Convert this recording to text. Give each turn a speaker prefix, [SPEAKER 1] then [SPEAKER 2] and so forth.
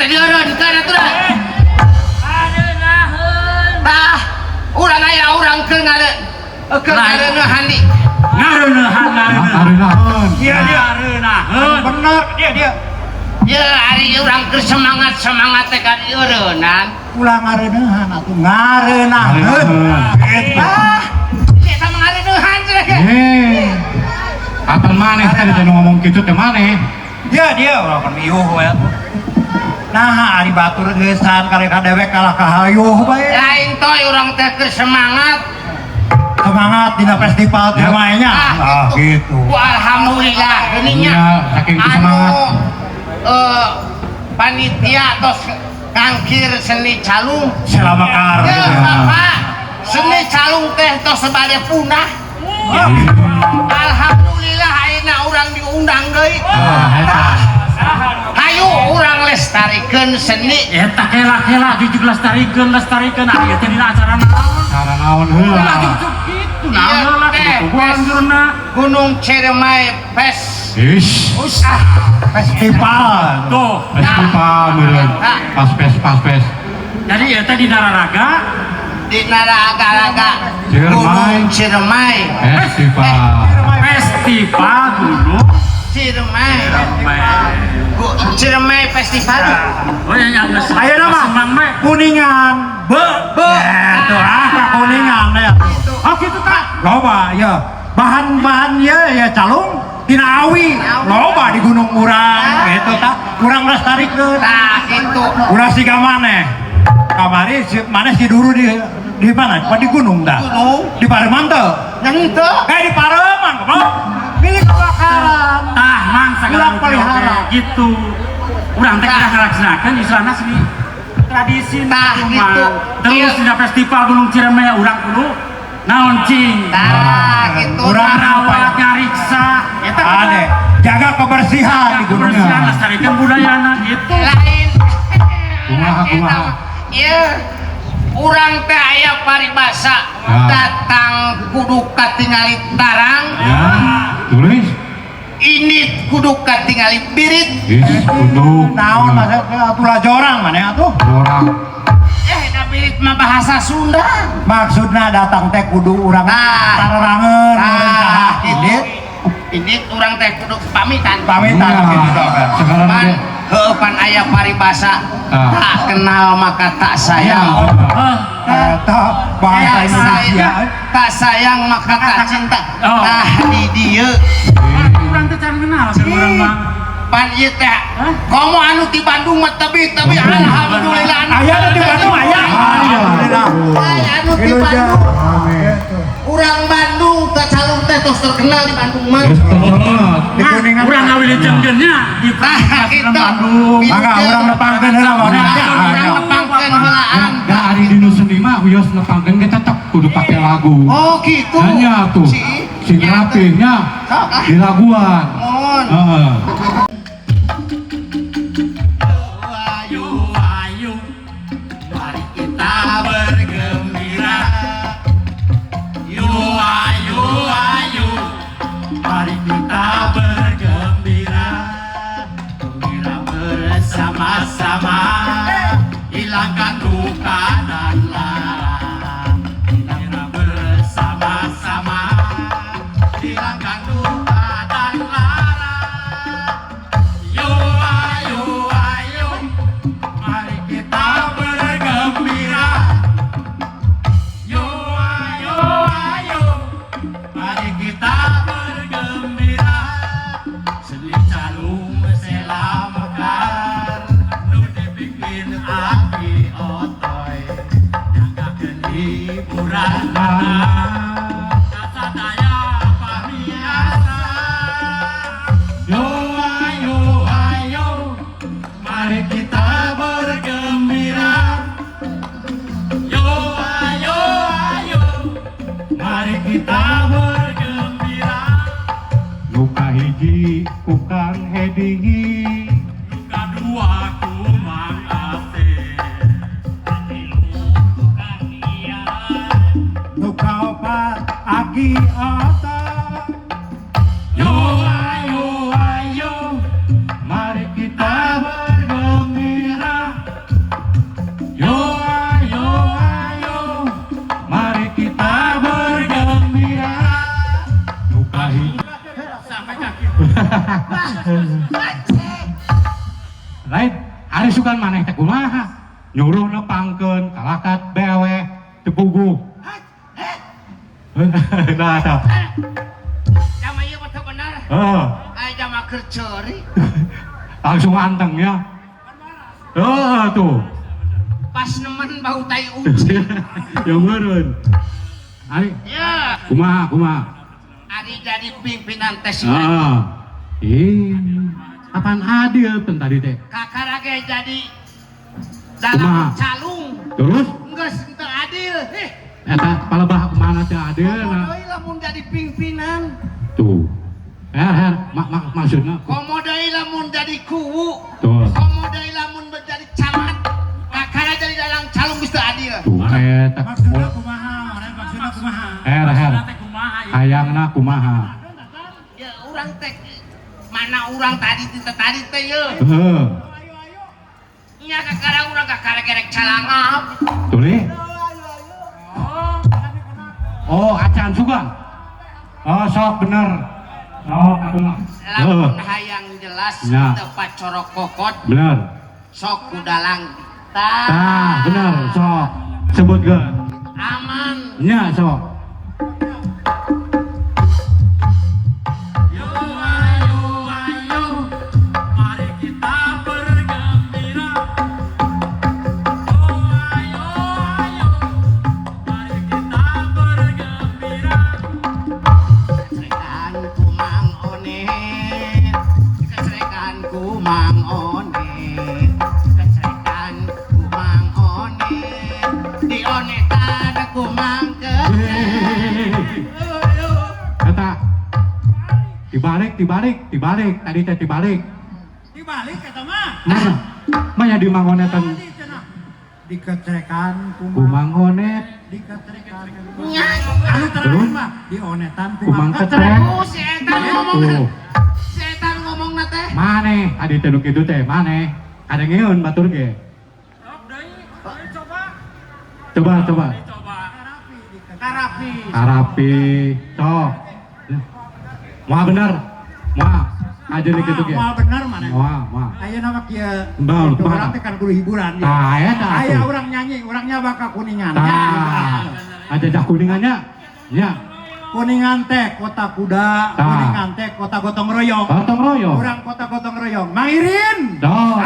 [SPEAKER 1] Urang teh dieureunkeun atuh da.
[SPEAKER 2] Ngareunaheun.
[SPEAKER 1] Tah, urang aya urang keur keur ngareuneuhan di.
[SPEAKER 2] Ngareuneuhan, ngareuneuhan.
[SPEAKER 3] Ngareuneuhan.
[SPEAKER 4] Iya dia.
[SPEAKER 2] Ngareuneuhan.
[SPEAKER 4] Bener dia dia.
[SPEAKER 1] Ya, ari urang keur semangat-semangat teh kan dieureunnan.
[SPEAKER 4] Ulah ngareuneuhan atuh, ngareuneuhan. Gitu.
[SPEAKER 1] Ah, eta mah ngareuneuhan cenah.
[SPEAKER 3] Eh. Kapan maneh tadi teh nu ngomong kitu teh maneh?
[SPEAKER 4] Dia dia urang kan iuh we atuh. Nah, ari batur geusan kali ka dewek kalah ka hayuh bae.
[SPEAKER 1] Lain toy, urang teh keur semangat.
[SPEAKER 4] Semangat dina festival Ciremai nya. Ah, gitu.
[SPEAKER 1] Ku alhamdulillah geuning nya.
[SPEAKER 3] Iya, saking ku semangat.
[SPEAKER 1] Anu panitia tos ngangkir seni calung.
[SPEAKER 4] Selamakar
[SPEAKER 1] Ya,
[SPEAKER 4] gitu ya.
[SPEAKER 1] Bapak, seni calung teh tos bade punah.
[SPEAKER 4] Ah, gitu.
[SPEAKER 1] Alhamdulillah ayeuna urang diundang deui.
[SPEAKER 3] Ah, eta.
[SPEAKER 1] Hayu urang lestarikeun seni.
[SPEAKER 2] Eta kela-kela jujuk lestarikeun, lestarikeun, ari teh dina acara naon?
[SPEAKER 3] Cara naon heula?
[SPEAKER 2] Lah jujuk kitu naon
[SPEAKER 1] Iya,
[SPEAKER 2] heula
[SPEAKER 1] teh,
[SPEAKER 2] kudu anjurna.
[SPEAKER 1] Gunung Ciremai Fest.
[SPEAKER 3] Ish.
[SPEAKER 1] Ah,
[SPEAKER 4] Festival.
[SPEAKER 2] Tuh.
[SPEAKER 3] Festival meureun. Pas pes, pas pes.
[SPEAKER 2] Jadi eta dina raraga
[SPEAKER 1] dina raga-raga
[SPEAKER 3] Ciremai.
[SPEAKER 1] Gunung Ciremai.
[SPEAKER 3] Festival.
[SPEAKER 2] Festival Gunung
[SPEAKER 1] Ciremai.
[SPEAKER 2] Ciremai.
[SPEAKER 1] Ciremai Festival.
[SPEAKER 2] Oh ya yang geus.
[SPEAKER 4] Ayeuna mah
[SPEAKER 2] senang we.
[SPEAKER 4] Kuningan.
[SPEAKER 2] Be
[SPEAKER 4] Be. Tuh ah ka Kuningan ya.
[SPEAKER 2] Oh gitu tah.
[SPEAKER 4] Loba ya. Bahan-bahan ya ya calung tina awi. Loba di gunung urang gitu tah. Urang lestarikeun.
[SPEAKER 1] Tah gitu.
[SPEAKER 4] Urang siga maneh. Kamari si maneh si duru di mana? Pa di gunung dah.
[SPEAKER 1] Gunung.
[SPEAKER 4] Di Pareman teu.
[SPEAKER 1] Henteu.
[SPEAKER 4] Eh, di Pareman goblok. Milik kebakaran.
[SPEAKER 2] Tah mang sagala
[SPEAKER 4] Urang
[SPEAKER 2] rupi
[SPEAKER 4] pelihara.
[SPEAKER 2] oge gitu. Urang teh kedah ngalaksanakeun istilahna seni tradisi
[SPEAKER 1] Tah,
[SPEAKER 2] nu
[SPEAKER 1] gitu.
[SPEAKER 2] mah. Terus
[SPEAKER 1] Iya.
[SPEAKER 2] dina festival Gunung Ciremai urang kudu naon cing.
[SPEAKER 1] Tah gitu.
[SPEAKER 4] Urang
[SPEAKER 2] Ngarawat, ngariksa eta
[SPEAKER 4] Ade, jaga kebersihan di gunung.
[SPEAKER 2] kebersihan, lestarikan budayana gitu.
[SPEAKER 1] Lain.
[SPEAKER 3] Kumaha, kumaha?
[SPEAKER 1] Iya. Urang teh aya paribasa
[SPEAKER 3] Ah.
[SPEAKER 1] datang kudu katingali tarang,
[SPEAKER 3] Ya, tulis.
[SPEAKER 1] ini kudu katingali birit.
[SPEAKER 3] Ish, kudu.
[SPEAKER 4] Naon maksudnya atuh lah jorang maneh atuh.
[SPEAKER 3] Jorang.
[SPEAKER 1] Eh, da birit mah bahasa Sunda.
[SPEAKER 4] Maksudna datang teh kudu urang
[SPEAKER 1] Tah.
[SPEAKER 4] tarerangeun urang saha
[SPEAKER 1] Tah, gitu.
[SPEAKER 4] indit
[SPEAKER 1] Ini urang teh kudu pamitan.
[SPEAKER 4] pamitan
[SPEAKER 3] Iya.
[SPEAKER 4] gitu kan.
[SPEAKER 3] Sekarang
[SPEAKER 1] Pan,
[SPEAKER 3] dia.
[SPEAKER 1] heueuh pan aya paribasa
[SPEAKER 3] Ah.
[SPEAKER 1] tak kenal maka tak sayang.
[SPEAKER 2] Heh,
[SPEAKER 4] Eta bahasa
[SPEAKER 1] Tak
[SPEAKER 4] Indonesia.
[SPEAKER 1] sayang, tak sayang maka tak cinta.
[SPEAKER 2] Oh.
[SPEAKER 1] Tah di dieu
[SPEAKER 2] urang teh can kenal sama urang mah.
[SPEAKER 1] Pan ieu teh
[SPEAKER 2] Hah?
[SPEAKER 1] komo anu ti Bandung mah tebi tebi, alhamdulillah anu
[SPEAKER 4] Aya nu di Bandung aya. Alhamdulillah.
[SPEAKER 1] Aya anu ti Bandung. Urang Bandung teh calung teh tos terkenal di Bandung mah.
[SPEAKER 3] Geus terkenal.
[SPEAKER 4] Di Kuningan.
[SPEAKER 2] Urang ngawilujengkeun nya di
[SPEAKER 1] Tah gitu.
[SPEAKER 2] Bandung.
[SPEAKER 4] Mangga urang nepangkeun heula mah.
[SPEAKER 1] Urang nepangkeun heulaan.
[SPEAKER 3] Da ari dinu seni mah wios nepangkeun ge tetep kudu pake lagu.
[SPEAKER 1] Oh gitu.
[SPEAKER 3] Hanya tuh.
[SPEAKER 1] Si.
[SPEAKER 3] Sing rapih nya.
[SPEAKER 1] Sok ah.
[SPEAKER 3] Di laguan.
[SPEAKER 1] Mohon.
[SPEAKER 3] Heeh.
[SPEAKER 2] Ayo ayo mari kita bergembira. Yo ayo ayo mari kita bergembira. Gembira bersama-sama, hilangkan duka dan lara. Gembira bersama-sama, hilangkan duka dan lara. Yo ayo ayo mari kita bergembira. Yo ayo ayo mari kita bergembira. Seni calung selamatkan nu dibikin aki otoy nyanggakeun hiburan sadaya pamiarsa. Yo ayo ayo mari kita bergembira. Yo ayo ayo mari kita bergembira.
[SPEAKER 3] Nu kahiji ku Kang Edi.
[SPEAKER 2] Nu kadua ku Mang Asep. Katilu ku Kang Ian.
[SPEAKER 4] Nu kaopat Aki Otoy.
[SPEAKER 2] Yo ayo ayo mari kita bergembira.
[SPEAKER 3] Lain, ari sugan maneh teh kumaha? Nyuruh nepangkeun kalakat bewe teu puguh. Nah, tah.
[SPEAKER 1] Jama ieu mah teu bener.
[SPEAKER 3] Heeh.
[SPEAKER 1] Aya jama keur ceuri.
[SPEAKER 3] Langsung anteng ya. Heeh tuh.
[SPEAKER 1] Pas nemen bau tai ucing.
[SPEAKER 3] Ya meureun. Ari
[SPEAKER 1] Ya,
[SPEAKER 3] kumaha kumaha?
[SPEAKER 1] ari jadi pimpinan teh si
[SPEAKER 3] Heeh. Ih, apaan adil ten tadi teh?
[SPEAKER 1] Kakara ge jadi
[SPEAKER 3] Kumaha?
[SPEAKER 1] dalam calung.
[SPEAKER 3] Terus
[SPEAKER 1] Geus teu adil. Heh,
[SPEAKER 3] eta palebah kumaha teu adil
[SPEAKER 1] komo
[SPEAKER 3] nah.
[SPEAKER 1] deui lamun jadi pimpinan.
[SPEAKER 3] Tuh. Her her mak mak maksudna
[SPEAKER 1] Komo deui lamun jadi kuwu.
[SPEAKER 3] tuh.
[SPEAKER 1] Komo deui lamun jadi camat. Kakara jadi dalang calung geus teu adil.
[SPEAKER 3] Tuh eta.
[SPEAKER 4] Maksudna kumaha? Orang maksudna kumaha?
[SPEAKER 3] Her her.
[SPEAKER 2] Maksudna teh kumaha ieu?
[SPEAKER 3] Hayangna kumaha?
[SPEAKER 1] Ya urang teh mana urang tadi teh tadi teh ye.
[SPEAKER 3] Heeh.
[SPEAKER 1] Nya kakara urang kakara gerek calangap.
[SPEAKER 3] Tuli. Oh, acan sugan. Oh, sok bener. Oh, atuh mah.
[SPEAKER 1] Lamun hayang jelas
[SPEAKER 3] Ya.
[SPEAKER 1] teu pacorok kokot
[SPEAKER 3] Bener.
[SPEAKER 1] sok ku dalang. Tah.
[SPEAKER 3] Tah, bener, sok. Sebutkeun.
[SPEAKER 1] Aman.
[SPEAKER 3] Nya sok.
[SPEAKER 2] Yo ayo ayo, mari kita bergembira. Oh ayo ayo, mari kita bergembira.
[SPEAKER 1] Kecrekan ku Mang Onet. Kecrekan ku Mang Onet. Kecrekan ku Mang Onet. Dionetan ku Mang Kecrek.
[SPEAKER 3] Eta. Dibalik, dibalik, dibalik. Tadi teh dibalik.
[SPEAKER 4] Dibalik eta mah.
[SPEAKER 3] Mana? Mana di Mang Onetan?
[SPEAKER 4] Tadi cenah. Dikecrekan
[SPEAKER 3] Ku
[SPEAKER 4] kumaha?
[SPEAKER 3] Mang Onet.
[SPEAKER 4] Dikecrekan.
[SPEAKER 1] Nya.
[SPEAKER 4] Anu terakhir
[SPEAKER 3] Terus?
[SPEAKER 4] mah dionetan
[SPEAKER 3] Ku Mang
[SPEAKER 4] kumang
[SPEAKER 3] Kecrek.
[SPEAKER 1] Oh, si Etan ngomong.
[SPEAKER 3] Tuh.
[SPEAKER 1] Si Etan ngomong na teh.
[SPEAKER 3] Maneh tadi teh nu kitu teh maneh. Kadengeun batur ge.
[SPEAKER 2] Sok deui, deui coba.
[SPEAKER 3] Coba, coba.
[SPEAKER 2] Coba.
[SPEAKER 1] Karapi.
[SPEAKER 3] Karapi, sok. Moal bener. Moal. Aja nih kitu ge.
[SPEAKER 4] Moal bener mana?
[SPEAKER 3] Moal, moal.
[SPEAKER 4] Ayeuna mah kieu.
[SPEAKER 3] Betul,
[SPEAKER 4] Itu
[SPEAKER 3] kumaha?
[SPEAKER 4] urang teh kan kudu hiburan. ya.
[SPEAKER 3] Tah, eta
[SPEAKER 4] Aya
[SPEAKER 3] atuh.
[SPEAKER 4] urang nyanyi, urang nyaba ka Kuningan.
[SPEAKER 3] Tah. Aja jah kuningannya. Nya.
[SPEAKER 4] Kuningan teh kota kuda,
[SPEAKER 3] Tah.
[SPEAKER 4] Kuningan teh kota gotong royong.
[SPEAKER 3] Gotong royong.
[SPEAKER 4] Urang kota gotong royong. Mang Irin.
[SPEAKER 3] Tuh.